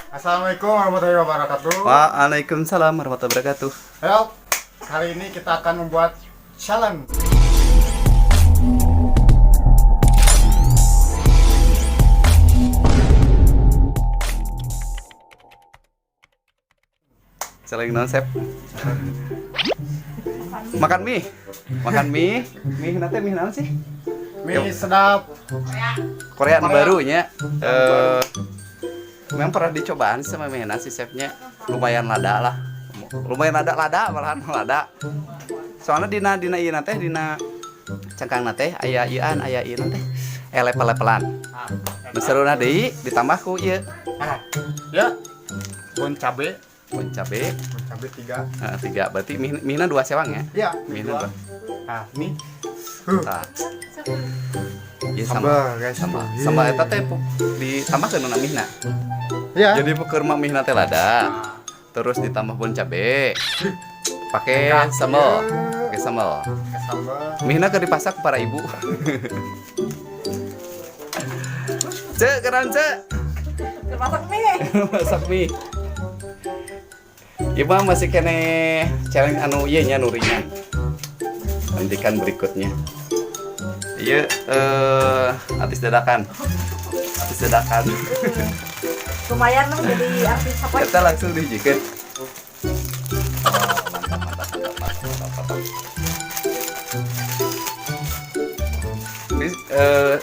Assalamualaikum warahmatullahi wabarakatuh. Waalaikumsalam warahmatullahi wabarakatuh. Ayo, kali ini kita akan membuat challenge. Challenge naon, Sep? Makan mie. Makan mie. Mie nanti mie naon sih? Mie sedap. Korea nu Korea. baru nya. Memang pernah dicobaan sama mie nasi chefnya, lumayan lada lah. Lumayan lada-lada, malahan lada. Soalnya dina dina ieu teh, dina cangkang teh aya ieuan, aya ieu teh. Level-levelan. Nu seruna deui ditambah ku ieu. Ah, ya, bon cabe, Bon cabe, bon cabe 3. Nah, 3 berarti mie mie 2 sewang ya. Ya, Mie mie 2. 2. Nah, ini Tah. Ieu sambal, guys. Sambal. Sambal eta teh ditambahkeun na mie na. Ya. Jadi puker mah mie teh lada. Terus ditambah bon cabe. Pakai sambal. Pakai sambal. Pakai sambal. Mie na keur dipasak ku para ibu. Cek keran cek. Masak mie. Masak mie. Ieu mah masih kene challenge anu ieu nya nurinya. Nantikan berikutnya. Iya, artis dadakan. Artis dadakan. Lumayan lah jadi artis apa? Kita langsung dihijikeun. Oh, mantap, mantap, mantap, mantap, mantap, mantap. Ini,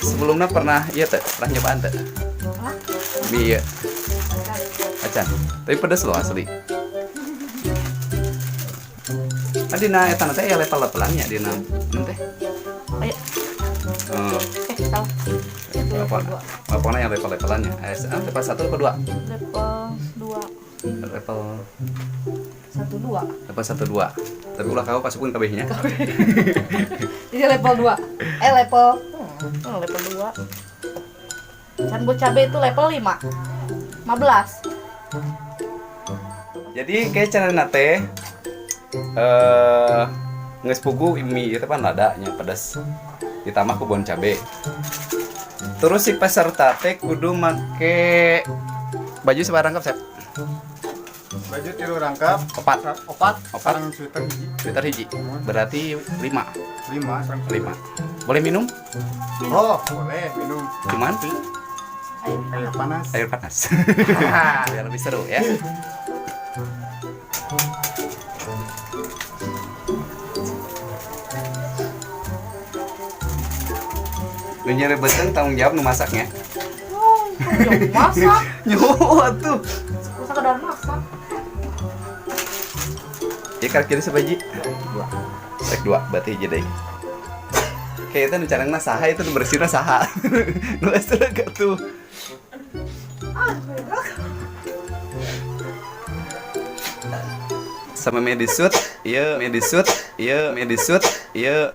sebelumnya pernah iya teh, pernah nyobaan teh? Hah? Mie iya. Acan. Tapi pedes loh asli. Ah, dina eta teh ya level-levelannya dina naon teh? Ayo. Oh, Salah. apa? Apa yang level-levelannya? Level 1 level 2? Level 2. Level 1 2. Level 1 2. Tapi ulah kau pasupkeun kabehnya. Jadi level 2. Level level 2. Can bu cabe itu level 5. 15. Jadi kayak cara teh geus pugu mie itu pan lada nya pedes. Ditambah ku bon cabe. Terus si peserta teh kudu make baju sabaraha rangkap, Sep? Baju 3 rangkap. Opat. Opat. Opat. Sareng sweater hiji. Sweater hiji. Berarti 5. 5 sareng 5. Boleh minum? Oh, boleh minum. Cuman Air panas. Air panas. Biar lebih seru ya. Nu nyeri beuteung tanggung jawab nu masaknya. Oh, jauh masak. Nyoh atuh. Sekedar masak. Ya karek jadi sabiji? 2. Rek 2 berarti hiji deui. Kayak itu nu carangna saha, itu nu bersihna saha. Nu astaga tuh. Sama medisut, iya medisut, iya medisut, iya.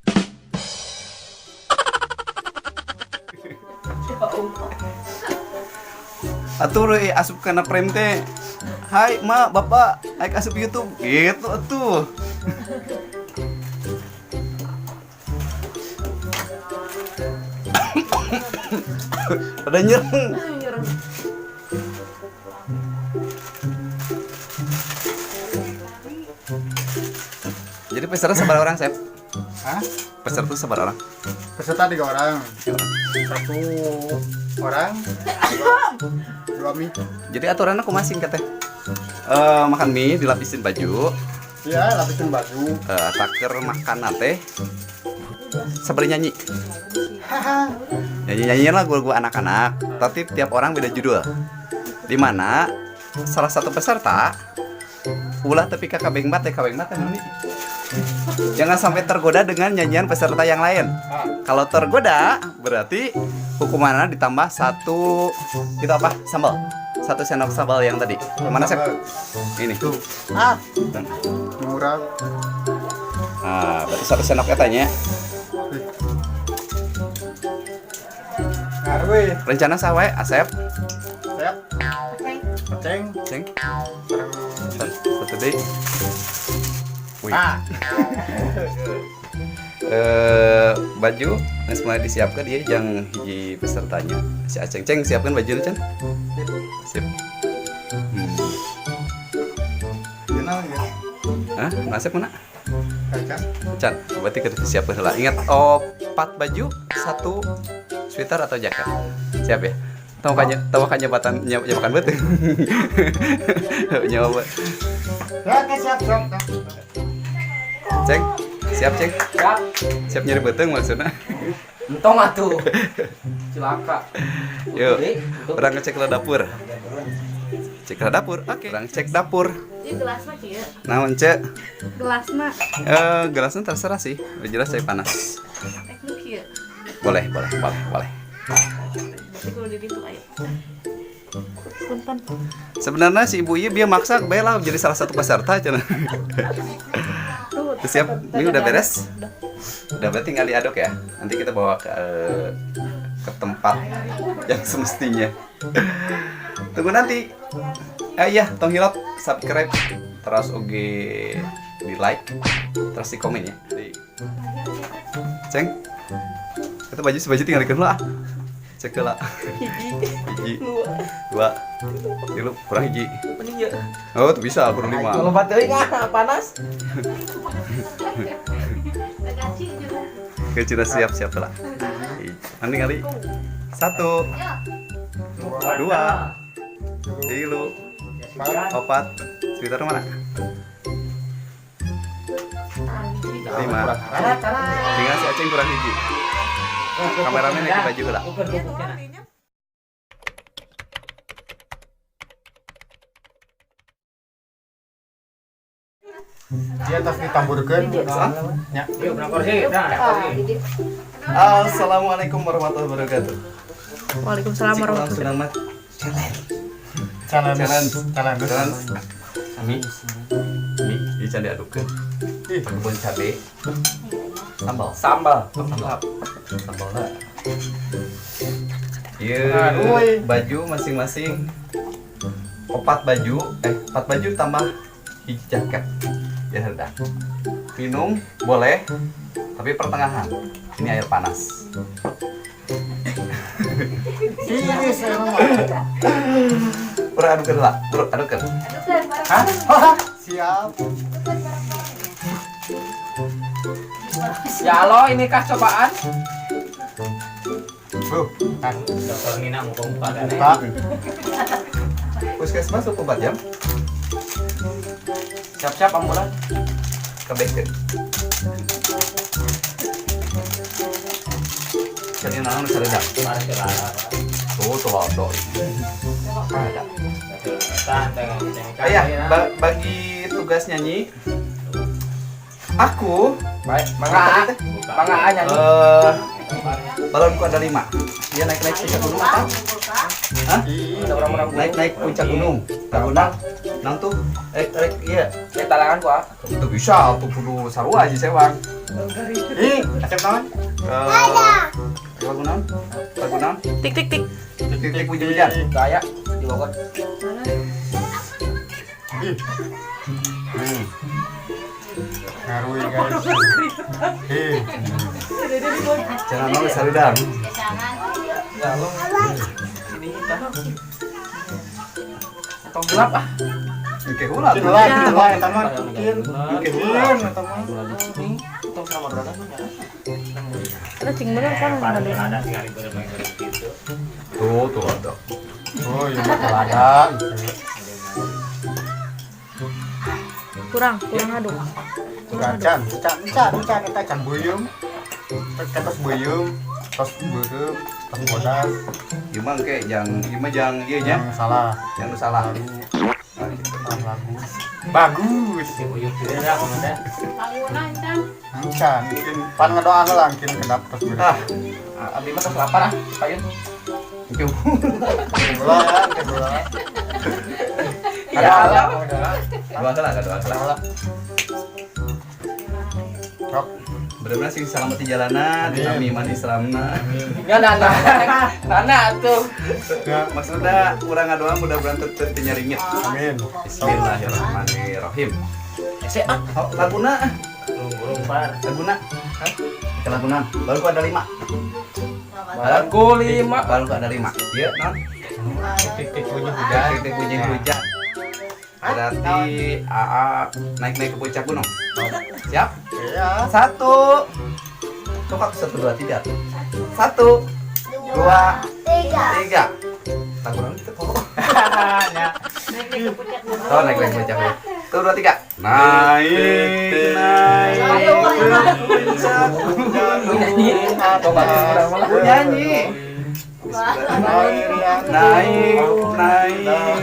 Atuh euy asup kana frame teh. Hai ma, bapak, aik asup YouTube gitu atuh. Ada nyereng. Nyereng. Jadi peserta sabaraha orang, Sep? Hah? Peserta sabaraha orang? Peserta 3 orang. 3 orang. 1 orang, 2 mie. Jadi aturannya kumaha singkat teh? Makan mie dilapisin baju. Iya, lapisin baju. Taker makan teh. Sabari nyanyi. Nyanyi-nyanyian lah lagu-lagu anak-anak, tapi tiap orang beda judul. Di mana salah satu peserta ulah tepi ka kabeng mate, kabeng mate naon nih? Jangan sampai tergoda dengan nyanyian peserta yang lain. Kalau tergoda berarti hukumannya ditambah 1 itu apa? Sambal. 1 sendok sambal yang tadi. Mana, Sep? Ini. Tuh. Ah. Murah. Nah, berarti 1 sendok etanya. Ngaruh. Rencana sawe Asep. Asep. Aceng. Aceng. Ceng. Sareng 1 deui. Wih. Ah. Baju geus mulai disiapkan dia jang hiji pesertanya si Aceng. Ceng, siapkan baju Ceng. Sip. Nasib mana? Kaca. Can, berarti kita siapkan lah. Ingat, oh, 4 baju, 1 sweater atau jaket. Siap ya? Tahu kan, tahu kan jabatan nyabakan betul. Nyawa. Ya, oke, siap, siap. Ceng, siap Ceng. Siap. Siap nyari beteng maksudnya. Entong atuh. Cilaka. Yuk, orang ngecek ke dapur. Cek ke dapur, oke. Orang cek dapur. Ini gelasnya kieu. Naon cek? Gelasna. Gelasnya terserah sih. Udah jelas saya panas. Eh, nu kieu. Boleh, boleh, boleh, boleh. Berarti kudu di ditu ayo. Punten. Sebenarnya si ibu ieu biar maksa bae lah jadi salah satu peserta cenah. Tuh, Siap, ini udah beres? Udah berarti tinggal diaduk ya. Nanti kita bawa ke tempat yang semestinya. Tunggu nanti. Iya, tong hilap, subscribe, terus oge di like, terus di komen ya. Di. Ceng, itu baju sebaju tinggal dikeun lah. Cek lah. Hiji, dua, tilu, kurang hiji. Mending ya. Oh, tuh bisa, kurang 5. Kalau lompat teuing ah panas. Oke, sudah siap, siap lah. Nanti kali 1, 2, 3, 4, sekitar mana? 5. Tinggal si Aceng kurang hiji. Kameramen naik baju lah. Dia atas ditamburkeun. Ya. Yuk, berang kursi, nah. Assalamualaikum warahmatullahi wabarakatuh. Waalaikumsalam warahmatullahi wabarakatuh. Challenge. Challenge. Challenge. Challenge. Mie. Mie, ini can diadukkeun. Ih. Kebun cabe. Sambal. Sambal. Sambal. Sambalna. Ieu baju masing-masing 4 baju, 4 baju tambah hiji jaket. Ya sudah. Minum boleh, tapi pertengahan. Ini air panas. Ini saya mah. Urang adukeun lah, urang adukeun. Hah? Siap. Ya Allah, ini kah cobaan? Bu, nah, Dokter Nina mau buka buka. Puskesmas 24 jam. Siap-siap ambulan. Kebekeun. Jadi naon saredak? Tuh, tuh lodo. Ada. Ayah, bagi tugas nyanyi. Aku Baik, mangga. Mangga nyanyi. Balonku ada 5. Dia naik-naik puncak gunung apa? Hah? Ada orang-orang gunung. Naik-naik puncak gunung. Laguna. Nang tuh, iya. Talangan gua. Itu bisa tuh kudu sarua aja sewang. Ih, acep naon? Lagu naon? Lagu naon? Tik tik tik. Tik tik hujan-hujan. Gaya di Bogor. Ih. Ngarui guys. Ih. Jangan nol sarudang. Ya Allah. Ini kita. Tong gelap ah. Oke, ulah. Ulah, ulah eta mah. Oke, Kin, eta mah. Ini tong sama berada tuh ya. Ada cing bener kan Ada tinggal goreng-goreng gitu. Tuh, tuh ada. Oh, iya mah ada. Kurang, kurang aduk. Can, can, can, can, eta can beuyeum. Tos beuyeum, tos beureum, tos bodas. Ieu mah engke jang, ieu mah jang ieu nya. Yang salah. Yang nu salah. Lagu. Bagus. Si Uyut gitu ya, komentar. Can, kin pan ngadoa heula kin kedap tos beureum. Ah, Abdi mah tos lapar ah, payun. oke. Ulah, ke ulah. Ya Allah. Doa heula, doa heula. Sok. Bener-bener sing selamat di jalanan, kami iman Islamna. Ya nana. Nana tuh. Ya. Maksudnya urang ngadoa mudah-mudahan teu teu nyaringit. Amin. Bismillahirrahmanirrahim. Ese ah. Oh, laguna, Burung-burung par. laguna. Hah? Ke laguna. Baru ada 5. Balonku 5. Baru ada 5. Ieu naon? Tik-tik bunyi hujan. Tik-tik bunyi hujan. Berarti AA naik-naik ke puncak gunung. Siap? Iya. Satu. Coba satu dua tiga. Satu, dua, tiga. Tak kurang itu kok. Oh, naik naik puncak gunung. Satu dua tiga. Naik, naik ke puncak gunung. Nyanyi. Naik, naik.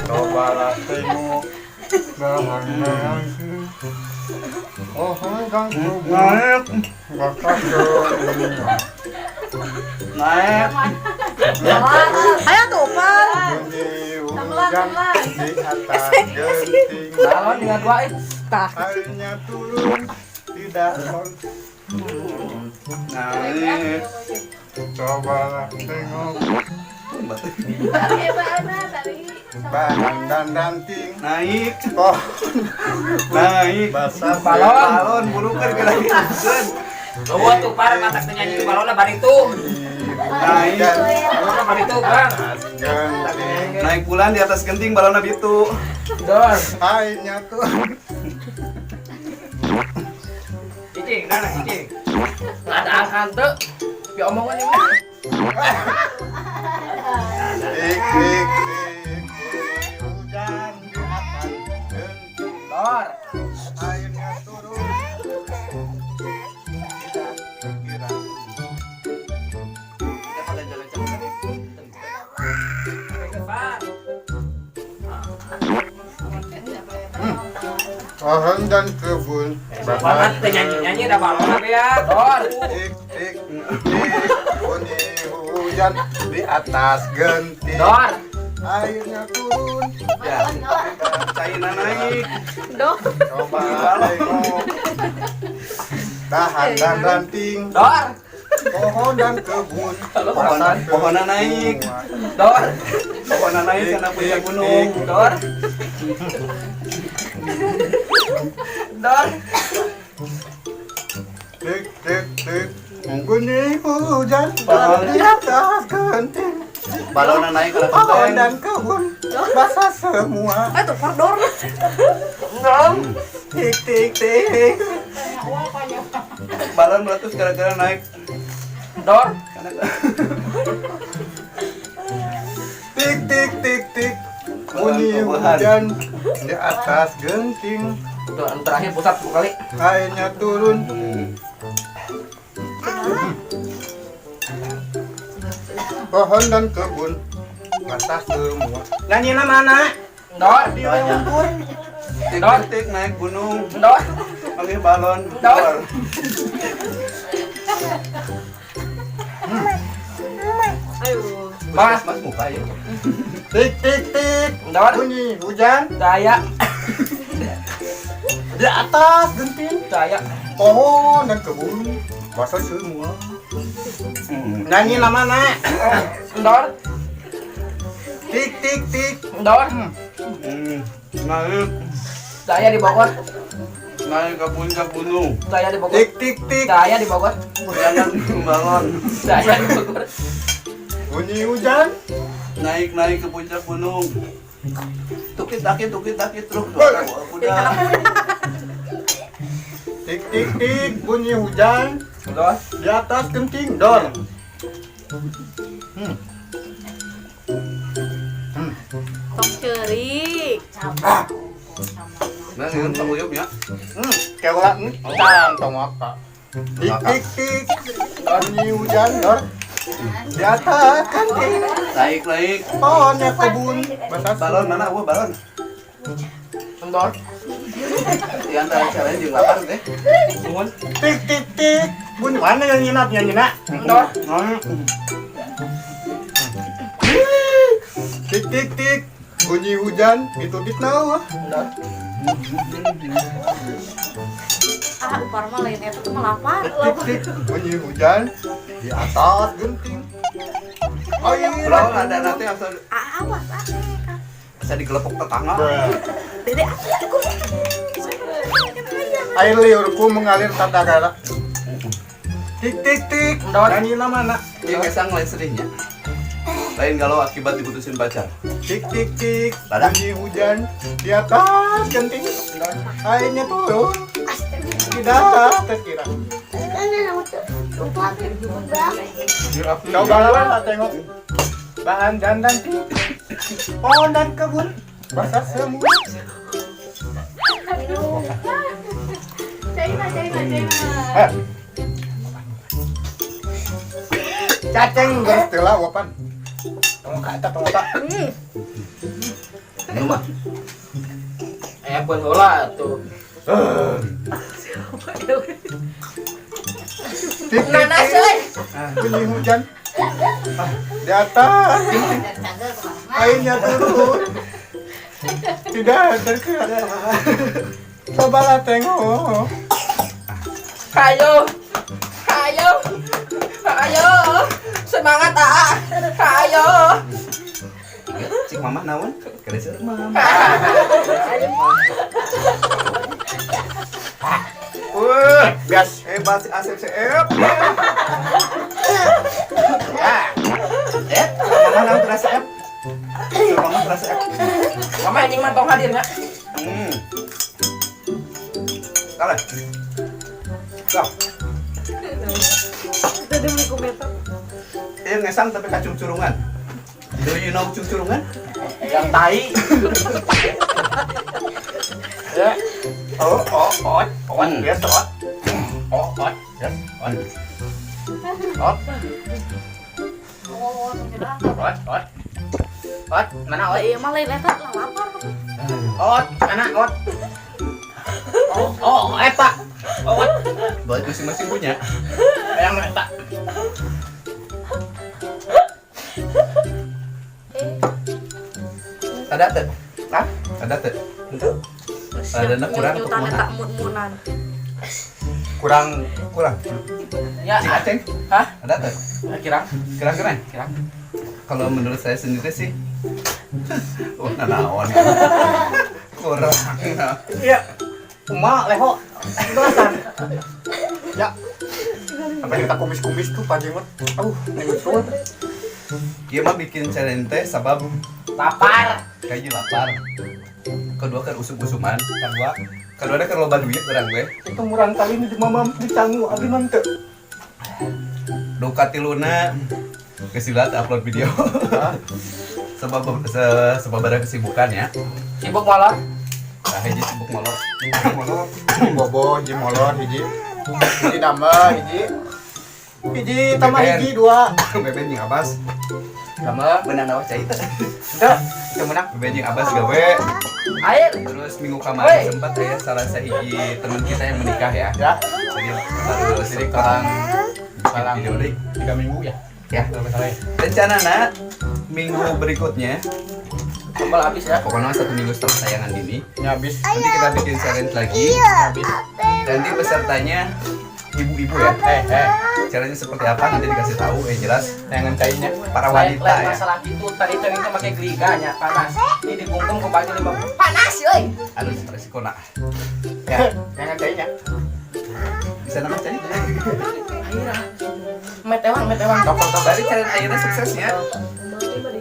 Cobalah tengok bahan. Oh, kan Naik, basah semua. naik. Ayo tuh, Par. Bunyi hujan di atas genting. Balon dengan dua eh. Tah. Airnya turun tidak Naik. Cobalah tengok bahan dan ranting. Naik, Oh, naik. basah Balon. Balon burukan ke lagi. Bawa tuh par matak teh nyanyi balonnya bari tuh. Naik. Balonnya bari tuh, Bang. Genting. Naik bulan di atas genting balonnya bitu. Dor. Airnya turun. Cicing, dana cicing. Ada angkan tuh. Bi omongan ini. Tik tik tik. Hujan di atas genting. Dor. Airnya turun. Tidak terkira. Par. Pohon dan kebun Balon teh nyanyi-nyanyi da balonnya bea. Dor. Tik tik tik. Bunyi hujan di atas genting. Dor. Airnya turun. Ya. China naik. Doh. Coba tengok dahan dan ranting. Dor. Pohon dan kebun Pohon, basah pohonnya naik. semua. Dor. Pohonnya naik karena punya gunung. Dor. Dor. Tik tik tik. Bunyi hujan Balon. di atas genting. Balonnya naik karena Pohon genteng. dan kebun basah semua. Ayo tuh, Par dor. Dong. Tik tik tik. Balon meletus gara-gara naik. Dor. Karena Tik tik tik tik. Bunyi Balon hujan di atas genting. Tuh, terakhir pusat dua kali. Airnya turun. Pohon dan kebun basah semua. Nyanyi mana? Dor. Tik tik naik gunung. Dor. Panggil balon. Dor. Ayo. Mas, mas muka ya. Tik tik tik. Dor. Bunyi hujan Daya. di atas genting. Daya. Pohon dan kebun basah semua. Nyanyi mana? Dor. Tik tik tik. Dor. Naik, Daya di Bogor. naik ke puncak gunung. Daya di Bogor. Tik tik tik. Daya di Bogor. Jangan balon. Daya di Bogor. Bunyi hujan. Naik naik ke puncak gunung. Tukit taki tukit taki truk suara kuda. Tik tik tik. Bunyi hujan Dor. di atas genting. Dor. Tong ceurik. Nah, ini tong uyup ya. Keula tang tong apa? Tik tik tik. Bunyi hujan dor. Di atas genting. Naik naik. Pohonnya kebun basah Balon mana? Wah, balon. Dor. Di antara caranya jeung lapar teh. Nuhun. Tik tik tik. Bunyi mana yang nyinat yang nyinat? Dor. Naik. Tik tik tik. Bunyi hujan itu dit nawa. Dor. Ah, Upar mah lain eta tuh mah lapar. Tik tik bunyi hujan di atas genting. Air Balon ada nanti asal Ah, awas ah. asa digelepok tetangga. Dede atuh cukup. Air liurku mengalir tanda kala. Tik tik tik. Dor. Nyanyi mana? Dia kesang lain sedihnya. Lain galau akibat diputusin pacar. Tik tik tik. Ladang. Bunyi hujan di atas genting. Airnya turun. Tidak terkira. Cobalah tengok bahan dan nanti pohon dan kebun basah semua. Caina, caina, caina. Eh. Cacing geus teu lah wapan. Tong ka eta tong tak. Minum ah. Eh pun heula tuh. Tik tik Nanas tik. euy. Bunyi hujan di atas airnya turun. Tidak terkira. Cobalah tengok. Ayo. Ayo. Ayo. Semangat ah. Ayo. Cik mama naon? Kereser mama. Wah, Gas. hebat si Asep Seep. Eh, mama naon terasa Ep? Mama terasa Ep. Mama anjing mah tong hadirnya. Kalah. Lah, Tadi beli komentar. ini ngesang tapi kacung curungan. Do you know cungcurungan? Yang tai. Ya. Oh, oh, oh, oh, Hmm. yes, oh. Oh, oh, yes, oh. Oh, Oh, oh, oh. Ot, mana ot? iya mah lain eta lah lapar. Ot, mana ot? Oh, oh, eta. Ot, Boleh masing-masing punya. yang eta. Ada teh? Hah? Ada teh? Itu. Ada kurang atau Nyutan kumaha? eta mun-munan. Kurang Kurang. Ya, Cik Aceng? Hah? Ada teh? Kirang, Kurang-kurang? kirang. Kalau menurut saya sendiri sih, oh nanaon. Kurang. Iya. Uma leho. Belasan. ya. Sampai kita kumis-kumis tuh panjang banget. Aduh, nyusul. Ieu mah bikin challenge teh sabab Lapar. kayaknya lapar. Kedua kan usum-usuman. Kedua, Kedua ada kan loba duit urang gue. itu murang kali ini di mama dicangu abdi mah teu. Duka tiluna geus dilihat upload video. Sebab sebab ada kesibukan ya. Sibuk malah. Nah, hiji sibuk molor. Molor, bobo, hiji molor, hiji. Hiji nambah, hiji. Hiji tambah Beben. hiji dua. Beben jeung Abbas. Sama. Beunang nawa cai teh. Udah, teu menang. Beben jeung Abbas gawe. Air. Terus minggu kemarin sempat ya salah sahiji teman kita yang menikah ya. Ya, Jadi baru jadi sempat kalang bikin kalang video deui. 3 minggu ya. Ya. Kalau nggak salah ya. Rencanana minggu berikutnya, Sambal habis ya. pokoknya satu minggu setelah tayangan ini, Ini habis. nanti kita bikin challenge lagi. Habis. Nanti pesertanya ibu-ibu ya. Eh, eh, Caranya seperti apa nanti dikasih tahu yang jelas jangan cairnya. para Lain, wanita lain ya. masalah itu tadi itu yang pakai geliganya panas. Ini dibungkem ke baju lima. Panas, euy. Aduh, resiko nak. Ya, jangan cairnya. Bisa nama cai? Air. Metewang, metewang. Tok tok tok. Dari challenge akhirnya sukses ya.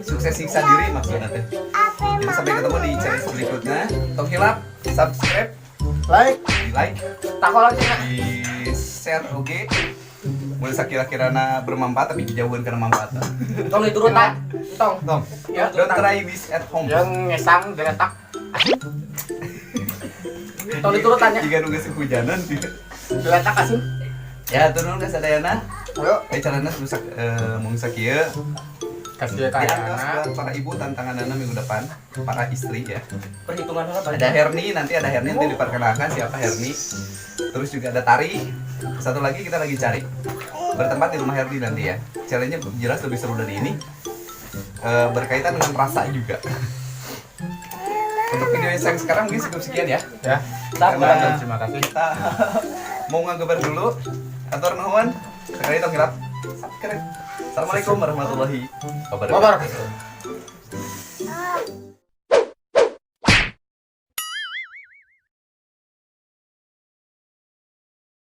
Sukses siksa diri maksudnya teh. Jadi sampai ketemu di challenge berikutnya. Tong hilap, subscribe, Like, di like, Takolon cenah. di share oke. Mulai sakira-kirana bermanfaat tapi dijauhin karena manfaat. Tong diturutan. Tong. Tong, Ya, don't try this at home. yang ngesang diletak. Tong diturutannya. Jika nunggu hujanan. Diletak asin. Ya, turun ke sadayana. Ayo, Eh, caranya rusak mungsak ieu. kasih Diantos kayana. buat para ibu tantanganana minggu depan, para istri ya. Perhitungan heula Ada Herni, nanti ada Herni nanti diperkenalkan siapa Herni. Terus juga ada Tari. Satu lagi kita lagi cari. Bertempat di rumah Herni nanti ya. Challenge-nya jelas lebih seru dari ini. Berkaitan dengan rasa juga. Untuk video yang sekarang mungkin cukup sekian ya. Ya. Karena Terima kasih. kita mau ngagebar dulu. Atur nuhun. Sekali tong hilap. Subscribe. Assalamualaikum warahmatullahi wabarakatuh. Wabarakatuh.